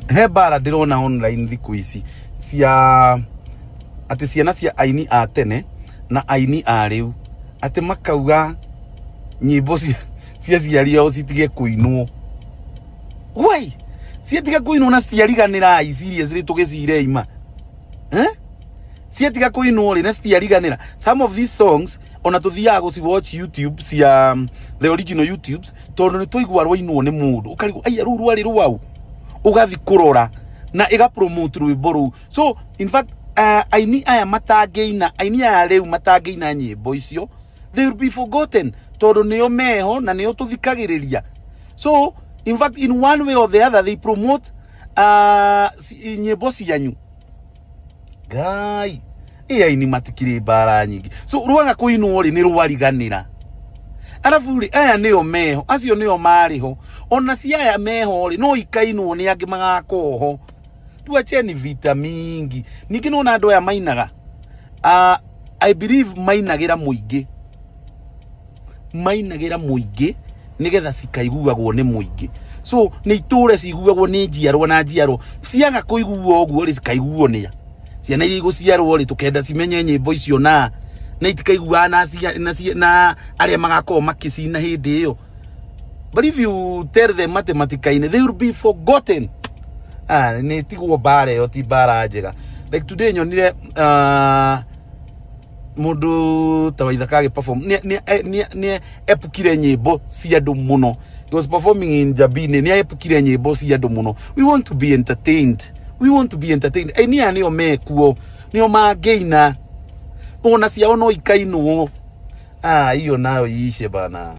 He mbara ndĩrona online thikũ ici cia atĩ ciana cia aini a tene na aini a rĩu, atĩ makauga nyĩmbo cia aciari ao citige kũinwo. Why citige kũinwo na citiariganĩra? Seriously, tũgĩcire ima, eh? Ciatiga kũinwo rĩ, na citiariganĩra. Some of these songs ona tũthiaga gũci watch YouTube cia the original YouTubes, tondũ nĩ twaigua rwainwo nĩ mũndũ, ũkarigwo aya rũu rwarĩ rwau, ũgathi kũrora na ĩga promote rwĩmbo rũu. So in fact, aini aya matangĩina, aini aya rĩu matangĩina nyĩmbo icio, they will be forgotten, tondũ nĩo meho na nĩo tũthikagĩrĩria. So in fact, in one way or the other, they promote nyĩmbo cianyu. Ngai, ĩ aini matikirĩ mbara nyingĩ. So rwaga kũinwo rĩ, nĩ rwariganĩra. Arabu rĩ, aya nĩo meho, acio nĩo marĩ ho. Ona cia aya meho rĩ, no ikainwo nĩ angĩ magakorwo ho. Tuacheni vita mingi. Ningĩ nona andũ aya mainaga, I believe mainagĩra mũingĩ, mainagĩra mũingĩ nĩgetha cikaiguagwo nĩ mũingĩ. So nĩ itũre ciguagwo nĩ njiarwa na njiarwa. Ciaga kũiguo ũguo rĩ, cikaiguo nĩa ciana iria igũciarwo rĩ? Tũkenda cimenye nyĩmbo icio na itikaiguaga na arĩa magakorwo makĩcina hĩndĩ ĩyo. But if you tell them atĩ matikaine, they will be forgotten. Ah, nĩ tigwo mbara ĩyo ti mbara njega. Like today nyonire mundu ta Waithaka agĩ perform, nĩ epukire nyĩmbo cia andũ mũno. He was performing in Njabini, nĩ epukire nyĩmbo cia andũ mũno. We want to be entertained, we want to be entertained. Aini aya nĩo mekuo, nĩo mangĩina, ona ciao no ikainwo. Ah, hiyo nayo iishe bana.